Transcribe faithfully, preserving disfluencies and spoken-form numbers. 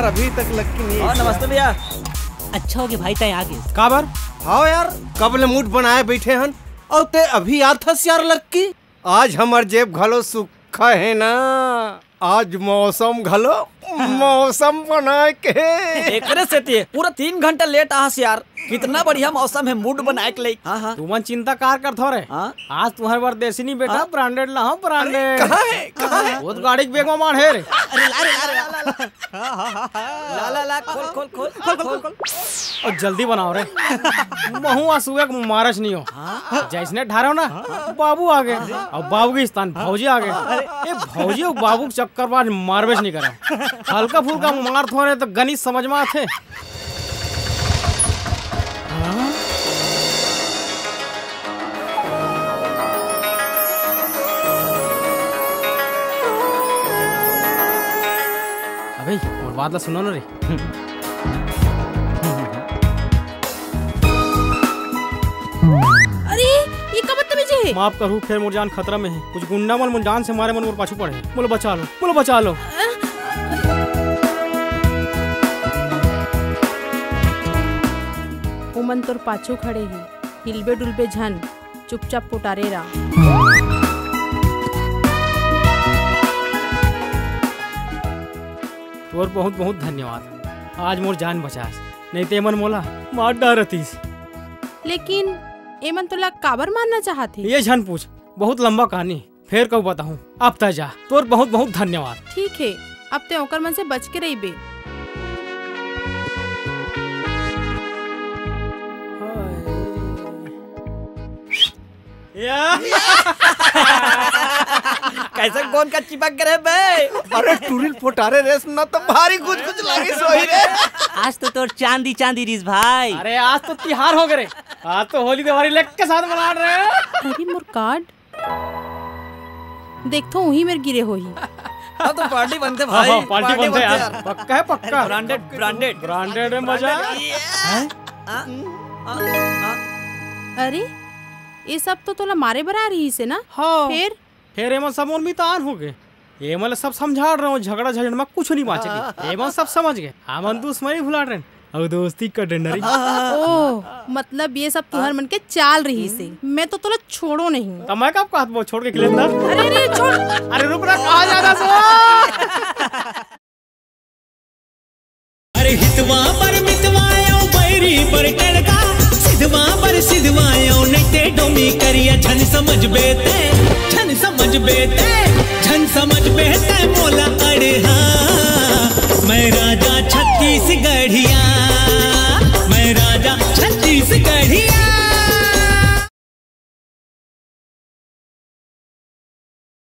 अभी तक लक्की नहीं हाँ, आइस नमस्ते यार। भैया। अच्छा हो गया भाई, तैं आ गए। काबर? हाँ यार, कब ले मूड बनाए बैठे हन, अउ तैं अभी आत हस यार लक्की। आज हमर जेब घलो सुक्खा हे ना, आज मौसम घलो मौसम बनाए के हे। एकरे सेती पूरा तीन घंटा लेट आहस यार। कितना बढ़िया मौसम हे मूड बनाए के लइक। हाँ, हाँ। तुमन चिंता कार करथो रे? हाँ? आज तुम्हारे बर देसी नहीं बेटा, हाँ? ब्रांडेड ला, हाँ, ब्रांडेड। कहाँ हे? कहाँ हे? वो तो गाड़ी के बैग में माढ़े रे। अरे ला रे, ला रे, ला, ला, ला। ला, ला, ला, खोल, खोल, खोल, खोल, खोल, खोल। अउ जल्दी बनाओ रे। महू आज सुबह के मारच नहीं हो। हाँ? जैसने ढारो ना, बाबू आ गए। अउ बाबू के स्थान भौजी आ गए। ए भौजी अउ बाबू के चक्कर बाद मारबेच नहीं करा। हल्का फुल्का मार थोरे तो गणित समझ में आथे। अबे, मोर बात ला सुनो ना रे। अरे, ये का बदतमीजी हे? माफ करहू, फेर मोर जान खतरा में हे। कुछ गुंडा मन मोर जान से मारे मन मोर पाछू पड़े हे। मोला बचा लो, मोला बचा लो। ओमन तोर पाछू खड़े हे, हिलबे डुलबे झन, चुपचाप पोटारे रह। तोर बहुत बहुत धन्यवाद, आज मोर जान बचास, नहीं ते एमन मोला मार डारतिस। लेकिन एमन तोला काबर मारना चाहत हे? ये झन पूछ, बहुत लंबा कहानी, फेर कब बताहूँ। अब तैं जा, तोर बहुत बहुत धन्यवाद। ठीक हे, अब तैं ओकर मन से बच के रहिबे। या। कैसे कौन का चिपक करे बे? अरे टूरिल पोटारे रेस ना तो भारी कुछ कुछ लागे सोही रे। आज तो तोर चांदी चांदी रिस भाई। अरे आज तो तिहार हो गए रे। आज तो होली दिवाली लेके साथ मना रहे हैं। अरे मोर कार्ड। देख तो उही मेर गिरे होही। हाँ तो पार्टी बनते हाँ, भाई, हाँ, पार्टी पार्टी बनते बनते यार। यार। पक्का है, पक्का। Branded, branded. ब्रांडेड है मजा। ये। हैं? हाँ? हाँ? हाँ? अरे, ये सब तो तोला मारे बर आ रहिस हे ना? हाँ। फेर? फेर एमन सब मोर मितान हो गए। एमन ला सब समझा रहे हो, झगड़ा झंझट में कुछ नहीं बांचे। एमन सब समझ गए। हमन दुश्मनी भुला रहे हैं। अउ दोस्ती कर डंडा रे। ओह, मतलब ये सब तुहर मन के चाल रहिस हे। मैं तो तोला छोड़ो नहीं। त मैं कब कहत वो छोड़ के खिलेंदा? अरे, अरे, छोड़। अरे, रुक ना, कहाँ जाना सो? अरे, हितवा पर मितवा आयो, बैरी पर टड़का, सिधवा पर सिधवा आयो, नहीं ते डोमी करिया, झन समझ बेते, झन समझ बेते, झन समझ बेते, मोला अड़हा। मैं राजा छत्तीसगढ़िया, मैं राजा छत्तीसगढ़िया।